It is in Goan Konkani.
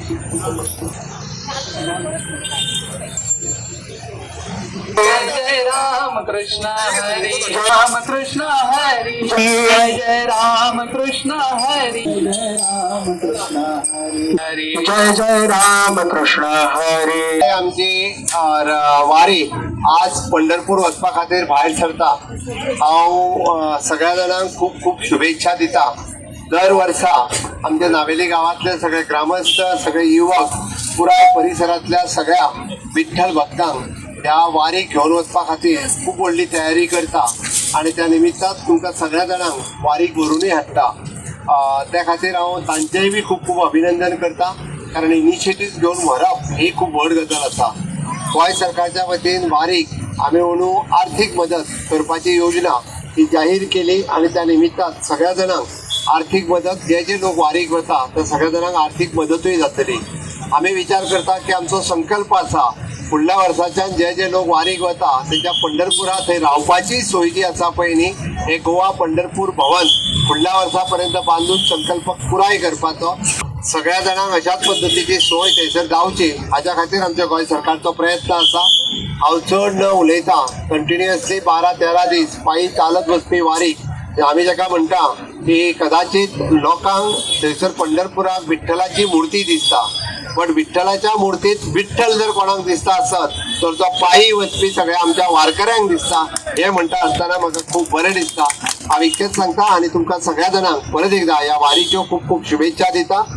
जय जय राम कृष्ण हरी, राम कृष्ण हरी, जय जय राम कृष्ण हरी, जय राम कृष्ण हरी हरी, जय जय राम कृष्ण हरी. आमची वारी आज पंढरपूर वचपा खातीर भायर सरता. हांव सगळ्या जाणांक खूब खूब शुभेच्छा दिता. दर वर्सा आमच्या नावेली गांवांतले सगळे ग्रामस्थ, सगळे युवक, पुराय परिसरांतल्या सगळ्या विठ्ठल भक्तांक ह्या वारीक घेवन वचपा खातीर खूब व्हडली तयारी करता आनी त्या निमित्तान तुमकां सगळ्या जाणांक वारीक व्हरूनय हाडटा. त्या खातीर हांव तांचेय बी खूब खूब अभिनंदन करता, कारण इनिशिएटीव घेवन व्हरप ही खूब व्हड गजाल आसा. गोंय सरकारच्या वतीन वारीक आमी अंदू आर्थीक मदत करपाची योजना ही जाहीर केली आनी त्या निमित्तान सगळ्या जाणांक आर्थीक मदत, जे जे लोक वारीक वता त्या सगळ्या जाणांक आर्थीक मदतूय जातली. आमी विचार करता की आमचो संकल्प आसा, फुडल्या वर्साच्यान जे जे लोक वारीक वता तेंच्या पंढरपुरा थंय रावपाची सोय जी आसा पळय न्ही, हे गोवा पंढरपूर भवन फुडल्या वर्सा पर्यंत बांदून संकल्प पुराय करपाचो. सगळ्या जाणांक अशाच पद्दतीची सोय थंयसर जावची हाज्या खातीर आमच्या गोंय सरकारचो प्रयत्न आसा. हांव चड न उलयता, कंटिन्युअसली 12-13 दीस पायी चालत वचपी वारी, आमी जाका म्हणटा की कदाचित लोकांक थंयसर पंढरपुराक विठ्ठलाची मुर्ती दिसता, पण विठ्ठलाच्या मुर्तीत विठ्ठल जर कोणाक दिसता आसत तर तो पायी वचपी सगळ्या आमच्या वारकऱ्यांक दिसता, हें म्हणटा आसतना म्हाका खूब बरें दिसता. हांव इतकेंच सांगता आनी तुमकां सगळ्या जाणांक परत एकदा ह्या वारीच्यो खूब खूब शुभेच्छा दिता.